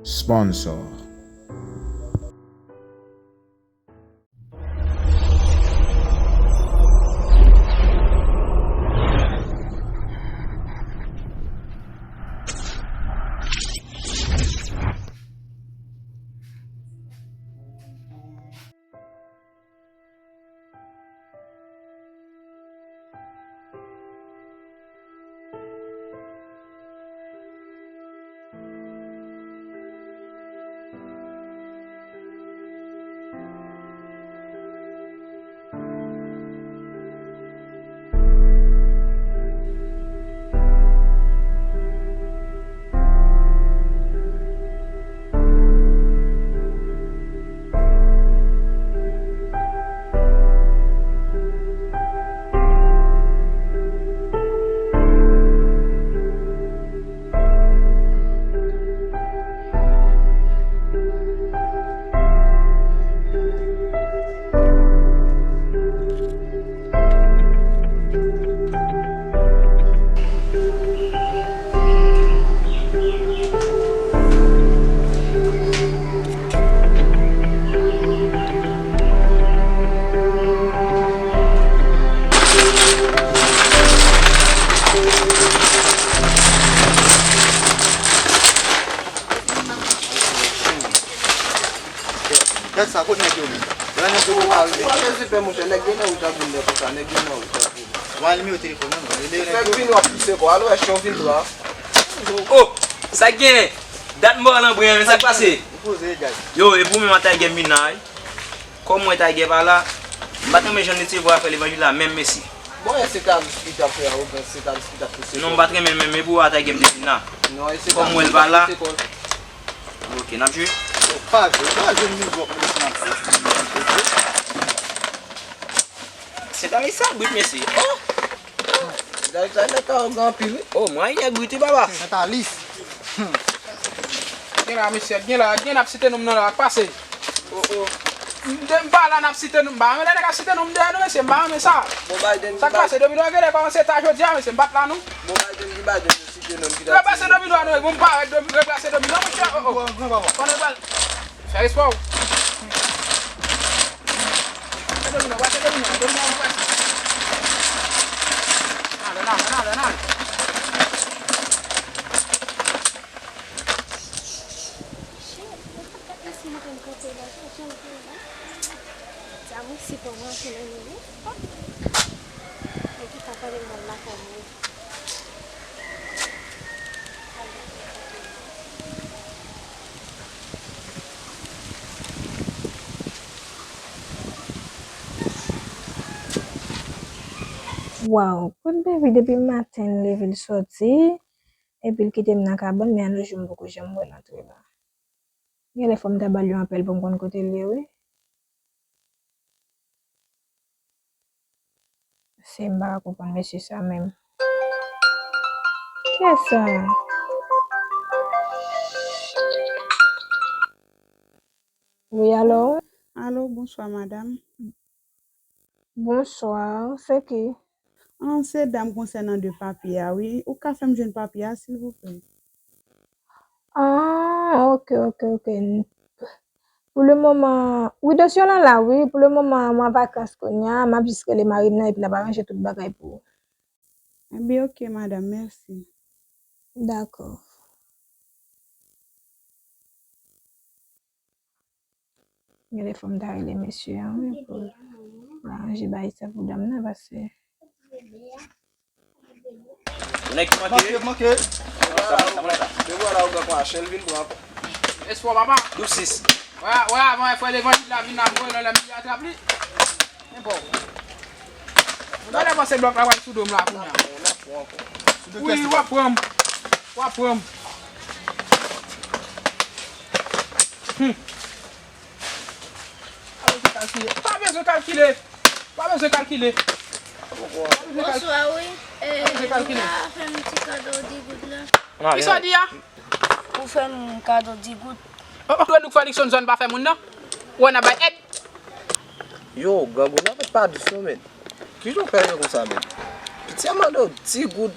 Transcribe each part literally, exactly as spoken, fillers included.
Sponsor. Gad sa, kot nèg yo menm? Wè nèg yo pa rive. Pa bezwen pè, monchè, nèg yo nan wout ap vin lè konsa, nèg yo nan wout ap vin. Mwen al nimewo telefòn nan, mwen. Fèk vin w ap pouse kò, al wè chan vin dwa. Oh, sa k gen? Dat m bò nan bren, men sa k pase? M poze, guys. Yo, e pou menm a Tiger m vin la, wi. Kòm mwen Tiger pa la, m pa t renmen jan l te vwa fè levanjil la, menm mesi. Bon, e se Kalis ki t ap fè a, oubyen se Kalis ki t ap pouse kò? Non, m pa t renmen l, men, men pou a Tiger m te vin la. Non, e se Kalis ki t ap pouse kò. Kòm mwen l pa la. Ok, n ap jwe? Yo, pa jwe, pa jwe, nou jwe, nou jwe. Sent Alis sa brit, mesye. Oh! Dayisa nèg sa yo gen anpil, wi. Oh, mwen, nèg brit, wi, papa. Sent Alis. Gen la, mesye, gen la, gen n ap site non m nan la, pase. Oh, oh. M pa la, n ap site non m, m pa renmen lè nèg ap site non m deyò, non, mesye, m pa renmen sa. Bon, Biden, sa k pase, Domino, gade kòmanse ta jodi a, mesye, m pa t la, non. Bon, Biden, ki Biden? Replase domino a nou, bon, m pa wè domi-, replase domino, monchè. Oh, oh. Konnen pral fè espò. Replase domino, replase domino, domino, replase. N ale, n ale, n ale, n ale. Dam, si pa w rantre nan nou, wi. Mwen ki pa pale mal lakay mwen. Waw, kot David depi maten l leve l sòti, epi l kite m nan kabann, men a nos jours m poko janm wè l antre la. Genlè fò m ta ba l yon apèl pou m konn kote l ye, wi. Se m pa ka konprann mesye sa menm. Kiyès sa? Wi, alo? Alo, bonswa, madanm. Bonswa, se ki? An, se dam konsènan de papye a, wi. Ou ka fè m jwenn papye a, silvouplè? Ah, ok, ok, ok. Pou le moman, wi, dosye w lan la, wi. Pou le moman, mwen an vakans kounye a, m ap jis rele mari m nan, epi l ap aranje tout bagay pou ou. Enben, ok, madanm, mèsi. Dakò. Genlè fò m ta rele mesye a, wi, pou l aranje bagay sa pou dam nan, paske Nèg ki manke. Manke, manke. Sa, sa, sa, sa. Depi w wè la, ou gen kon a chen, l vin pran ankò. Espwa, papa. Doub sis. Wè, wè, avan frè levanjil la vin la, mwen, lè m atrap li. Men bon. Mwen genlè panse blòk la pral sou do m la kounye a. N ap pran ankò. Wi, w ap pran m. W ap pran m. Hmm. Pa bezwen kalkile. Pa bezwen kalkile. Pa bezwen kalkile. Pa bezwen kalkile. Bonswa, wi. Eh, m vin la fè m ti kado di goud la. Kisa w di a? Pou fè m kado di goud. Oh, oh, nou fè Nixon zòn pa fè moun nan. Ou wè n ap bay èd. Yo, grangou nan fèt pa dous non, men. Kijan w fè yo konsa, men? Piti a mande w di goud,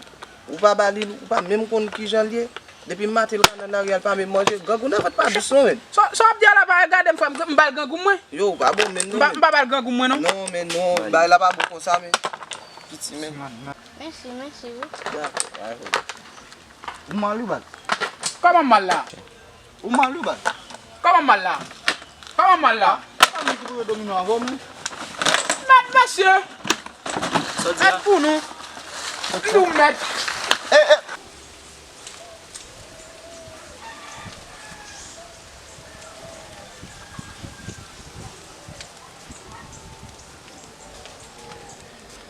ou pa ba li l, ou pa menm konn kijan l ye. Depi maten l ka nan lari a, l pa menm manje. Grangou nan vant pa dous non, men. Sa, sa w ap di a la pa gade m, frè m, m ba l grangou mwen. Yo, pa bon menm non, men. M pa ba l grangou mwen non. Non, men non, bagay la pa bon konsa, men. Piti, men. Mèsi, mèsi, wi. Dakò, pa gen pwoblèm. Ou mal wi, baz. Kòman m mal la? Ou mal wi, baz. Kòman m mal la? Kòman m mal la? Se pa nou ki pou yo domine avè w, men. Mèt mesye! Sa w di a? Mèt pou nou. M di w mèt. Eh, eh.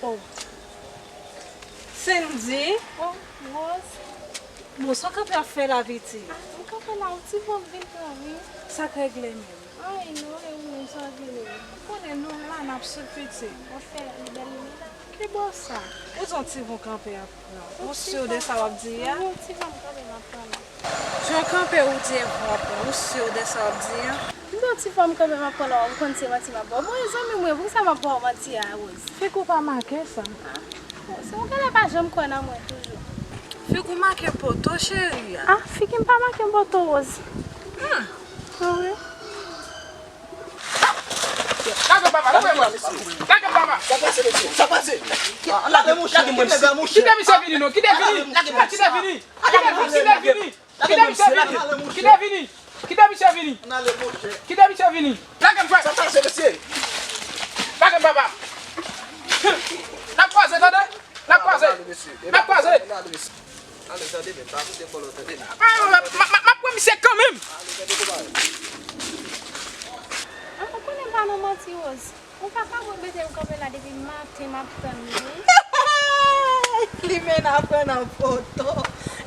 Oh. Sendy. Oh, Rose. Bon, sa w kanpe ap fè la, pitit? Ah, m kanpe la, yon ti van vin pran, wi. Sa k regle menm? Ay, non, e ou menm, sa w vini? Ou konnen nou la, n ap swiv pitit. Ou fè li bèl li la. Ki bò sa? Ou di yon ti van kanpe ap pran. Ou si w de sa w ap di a? Yon ti van kanpe m ap pran la. Jan w kanpe ou di e van ap pran. Ou si w de sa w ap di a? M di yon ti van kanpe m ap pran la, ou konn se manti m ap ba w. Bon, e zanmi mwen, poukisa m ap ba w manti a, Rose? Figi w pa make sa. Ah, bon, se yon gala pa janm kwè nan mwen toujou. Figi w make poto, cheri a. Ah, figi m pa make poto, Rose. Hmm. Ah, wi. Lage papa, lage papa. Lage papa. Sa pase, mesye? Sa pase? Lage mouche, lage mouche. Kite misye vini non, kite vini. Kite vini. Kite vini. Kite misye vini. Kite misye vini. Kite misye vini. Kite misye vini. Lage m frè. Sa pase, mesye? Lage m papa. N ap kwaze, tande? N ap kwaze. N ap kwaze. Ale, tande, men, pa koute kòlò, tande, men. M ap pran misye kanmenm. An, ou konnen m pa nan manti, Rose. Ou pa ka mete m kanpe la depi maten, m ap tann ou, wi. Limena pran nan poto.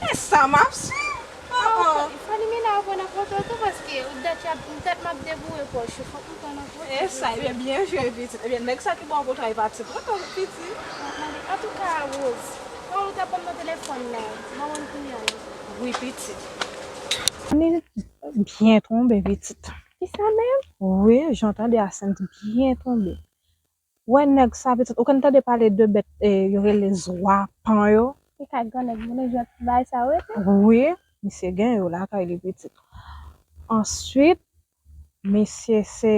E sa m ap swiv. Fò Limena pran nan poto tou, paske dat y ap, dat m ap deboure pòch ou, fòk m pran nan poto. E sa, ebyen, byen jwe, pitit. Ebyen, nèg sa ki ba w poto a, e pa ti poto, pitit. Antouka, Rose, pawòl ou t ap ban m nan telefòn nan, ban mwen l kounye a la. Wi, pitit. Ni byen tonbe, pitit. Kisa menm? Wi, jan w tande a, Sendy byen tonbe. Wè nèg sa, pitit, ou konn tande pale de bèt, eh, yo rele zwa pan yo? E kay grannèg, moun nan jwenn bagay sa yo rete? Wi, misye gen yo lakay li, pitit. Answit, misye se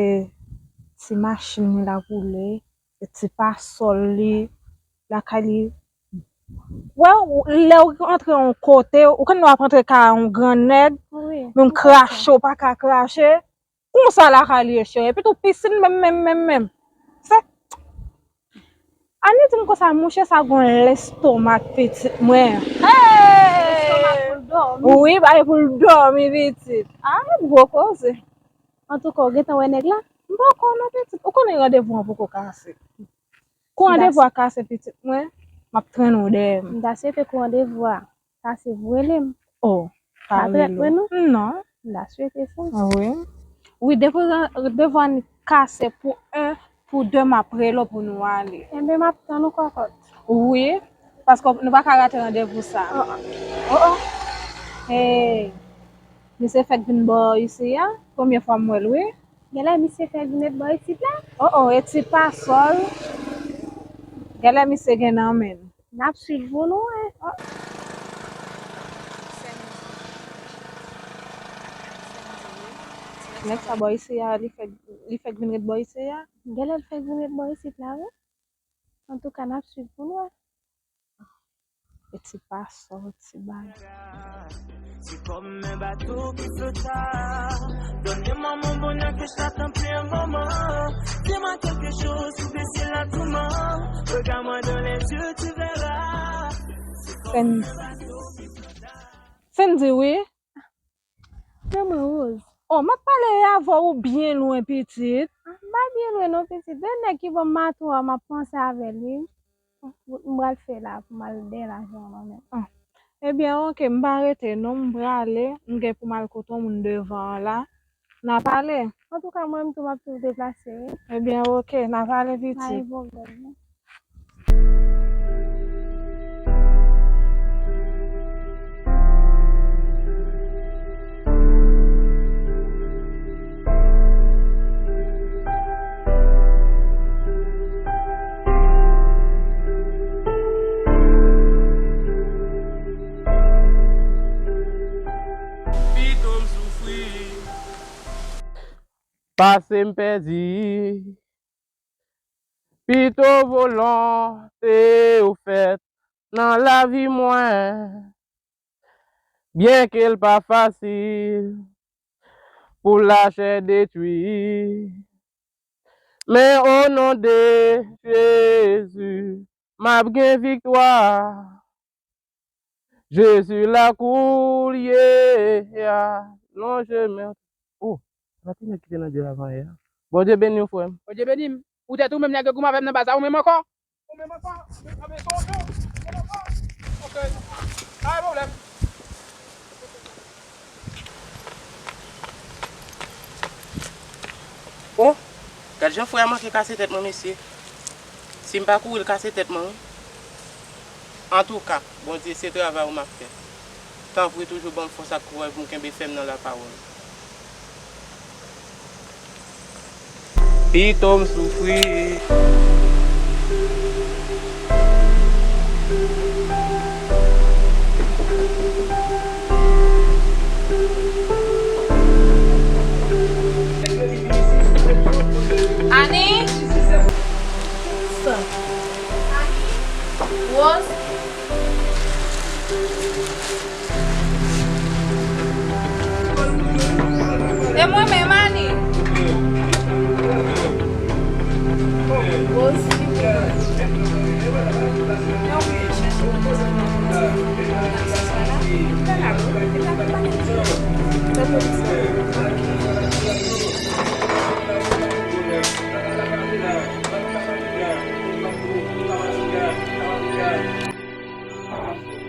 ti machin li l ap woule, e ti pasòl li lakay li. Wè, ou, lè w rantre yon kote, ou konn lè w ap rantre kay yon grannèg, wi, menm krache, ou pa ka krache. Konsa lakay li ye, cheri. Epi tou, pisin menm, menm, menm, menm. Se, Annie di m konsa, mouche sa gon lestomak, pitit mwen. Lestomak pou l dòmi. Wi, bay pou l dòmi, pitit. Ah, gwo koze. Antouka, ou gentan wè nèg la? M poko non, pitit. Ou konnen randevou an poko kase. Kou randevou a kase, pitit mwen, m ap trennen w dèyè m. M ta swete kou randevou a kase, w rele m. Oh, pa rele w. Pa trèt mwen non. Non. M ta swete sa. Ah wi. Wi, depi randevou a kase pou en, pou de, m ap rele w pou nou ale. Enben, m ap tann ou, kòkòt. Wi, paske nou pa ka rate randevou sa. Oh, oh. Oh, oh. Hey. Misye fèk vin bò isi a. Premye fwa m wè l, wi. Genlè misye fèk vin ret bò isit la. Oh, oh, e ti pasòl. Genlè misye gen nan men l. N ap swiv pou nou wè. Oh. Nèg sa bò isi a, li fèk, li fèk vin ret bò isi a. Genlè l fèk vin ret bò isit la, wi. Antouka, n ap swiv pou n wè. E ti pasòl, ti bagay. C'est comme un bateau qui flotte. Donne-moi mon bonheur que je t'attends depuis un moment. Dis-moi quelque chose, ou bien c'est la tourmente. Regarde-moi dans les yeux, tu verras. Sendy. Sendy, wi. Kòman, Rose? Oh, m ap pale avè w, ou byen lwen, pitit. Ah, m pa byen lwen non, pitit. De nèg ki ban m mato a, m ap panse avè l, wi. M pral fè la pou m al dèyè lajan an menm. Ah. Ebyen, oke, m pa rete non, m prale, m gen pou m al kote yon moun devan an la. N a pale. Antouka, mwen menm tou, m ap toujou deplase, wi. Ebyen, oke, n a pale, pitit. Pa gen pwoblèm, non. pase m pèdi. Pito volonte w fèt nan lavi mwen. Byenke l pa fasil pou lachè detwi, men o non de Jezi, m ap gen viktwa. Jezi la kou l ye a, lonje men. Oh, gade nèg ki te nan dyèl avan yè a. Bondye beni w, frè m. Bondye beni m. Ou tèt ou menm nèg yo goumen avè m nan baz la, ou menm ankò? Ou menm ankò? Ou menm ankò? Ok. Pa gen pwoblèm. Oh, gad jan frè a manke kase tèt mwen, mesye. Si m pa kouri, l kase tèt mwen, wi. Antouka, Bondye, se travay ou m ap fè. Tanpri, toujou ban m fòs ak kouraj pou m kenbe fèm nan lapawòl. Pito m soufri. Ani? Sa. Ani? Rose? E mwen menm, Ani. Rose.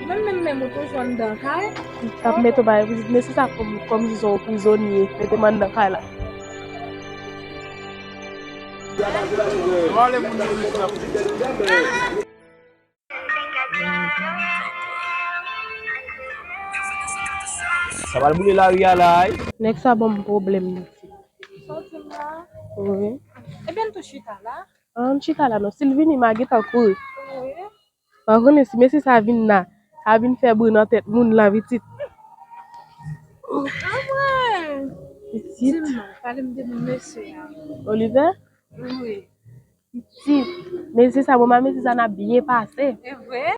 Menm, menm, menm, ou toujou anndan kay? T ap mete w bay pitit, men se sa kòm, kòm si se yon prizonye, mete m anndan kay la. Sa pral boule lari a la, wi. Nèg sa ban m pwoblèm, mesye. Sa w di m la? Wi. Ebyen, n tou chita la. An, chita la non. Si l vini, m a gentan kouri. Wi. Pa konnen si mesye sa vin la, sa vin fè bri nan tèt moun la, pitit. Anmwey! Pitit. Di m non, pale m de mesye a. Oliver? Wi. Pitit. Mesye sa, bon, ba mesye sa n ap byen pase. E vre?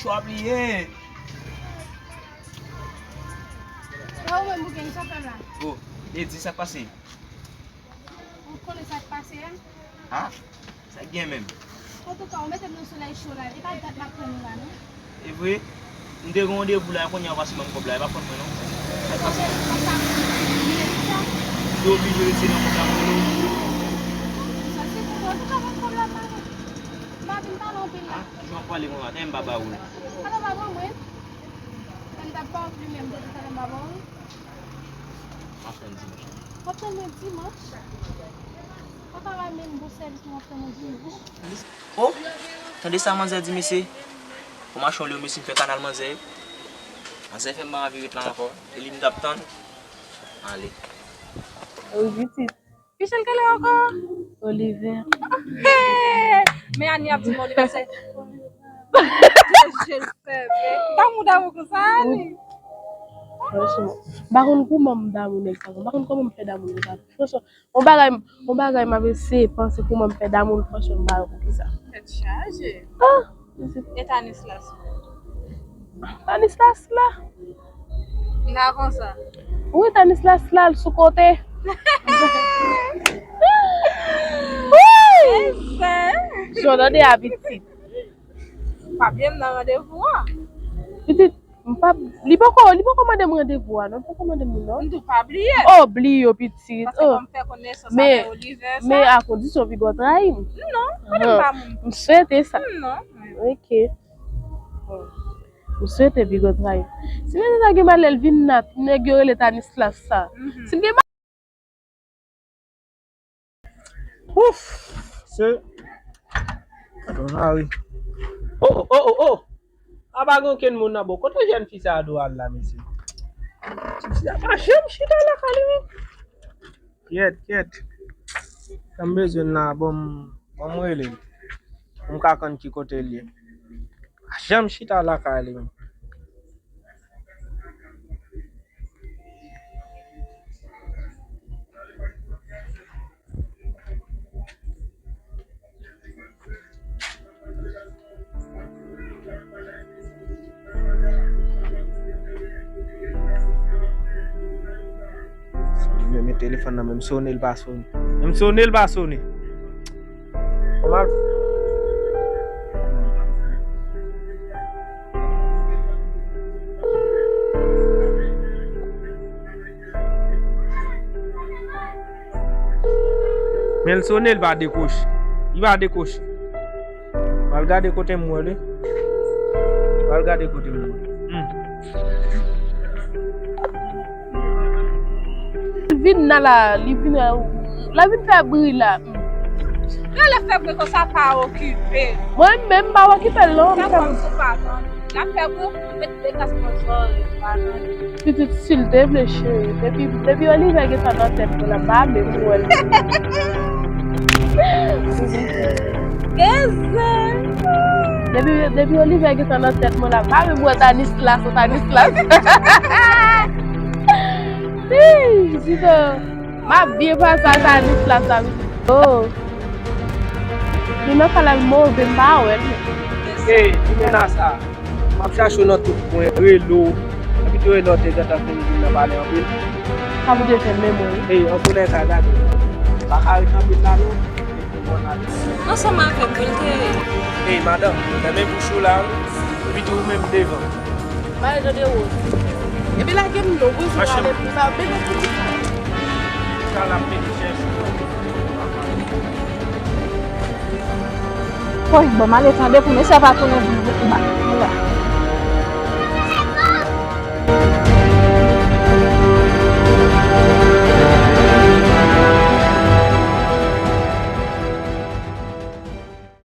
Tchwa bliye. E ou menm, Bouken, sa w fè la? Oh, e di sa k pase? Ou konnen sa k pase a? Ha? Sa k gen menm? Antouka, ou mete m nan solèy cho la, e pa dat m ap tann ou la, non. E vre? M te gen randevou la, kounye a ou pase ban m kòb la, e pa fòt mwen, non. Sa k pase? M te oblije retire nan kòb la, mwen, non. Sa se pou ou, antouka, ban m kòb la, m pa vin pale anpil la. Ha? Kijan w ap pale konsa? Tande m pa ba ou l. Alò, pa ban mwen. Mwen t ap ba w li menm, depi talè m pa ba w li. M ap tann dimanch. W ap tann mwen dimanch? Papa va menm bon sèvis mwen ap tann mwen dimanch. Oh! Tande sa manzè di mesye. Pou mache yon lè mesye m fè kanal manzè. Manzè fè m pa anvi ret la ankò. E li m t ap tann. Ale. Wi, pitit. Michel, kèlè ankò? Oliver. Hey! Men Ani ap di m Oliver se. Jezi, damou, damou konsa, Ani. Franchman, m pa konn kouman m damou nèg sa. M pa konn kòman m fè damou nèg sa. Franchman, yon bagay, yon bagay m ap eseye panse kouman m fè damou l, franchman, m pa wè poukisa. Tèt chaje. Ah! E Tanislas? Tanislas la? La konsa. Wi, Tanislas la, l sou kote. Wi! Jan w tande a pitit. Pa bliye m nan randevou an. Pitit, m pa, li poko, li poko mande m randevou a, non, li poko mande m li, non. M tou pa bliye. Oh, bliye yo, pitit. Paske fò m fè konesans avè Oliver sa. Men a kondisyon Bigot rayi m. Non, konnen m pa moun. M swete sa. Non. Ok. M swete Bigot rayi m. Si mesye sa gen malè l vin la, nèg yo rele Tanislas sa. Si l gen Ouf! Se. Gad yon mari. Oh, oh, oh, oh! Aba gen okenn moun nan bò. Kote jèn fi sa a dwe al la, mesye? Ti fi sa pa janm chita lakay li menm. Kyèt, kyèt. Sa m bezwen la, bon, bon, m rele l. Pou m ka konn ki kote l ye. Pa janm chita lakay li menm. Telefòn nan menm sonnen, l pa sonnen. Menm sonnen, l pa sonnen. Kòman l Men l sonnen, li pa dekwoche. Li pa dekwoche. M al gade kote m wè li. M al gade kote m wè. Hmm. Li vin nan la, li vin la, la vin fè bri la. Hmm. Rele fè bri konsa, pa okipe. Mwen menm m pa okipe l non. Sa kòm sou pa non. L ap fè bri, met de kas nan zòrèy pa nan. Pitit, si l te vle cheri, depi, depi Oliver gentan nan tèt mwen la, m pa menm wè l. Gèzè. Depi, depi Oliver gentan nan tèt mwen la, m pa menm wè Tanislas, Tanislas. Hey, Zito, m ap byen pase a Tanislas la, pitit. Oh. Li nan kay la, l move, m pa wè l. Hey, ki menas sa? M ap chache w nan tout kwen, rele w. Epi tou rele w te gentan fini vin nan pale anpil. Sa pou te fè menm wi. Ey, ankoulè sa gade. Pa ka ret anpil la non. Ansanm avè m wi l te rele. Ey, madanm, fèmen bouch ou la wi. Epi tou ou menm devan. Mare tande woz. Epi lage m non, woz ou ale pou sa, bebe pou sa. Sa l ap mete chèch. Woy, bon, m ale tande pou mesye pa tounen vin ba.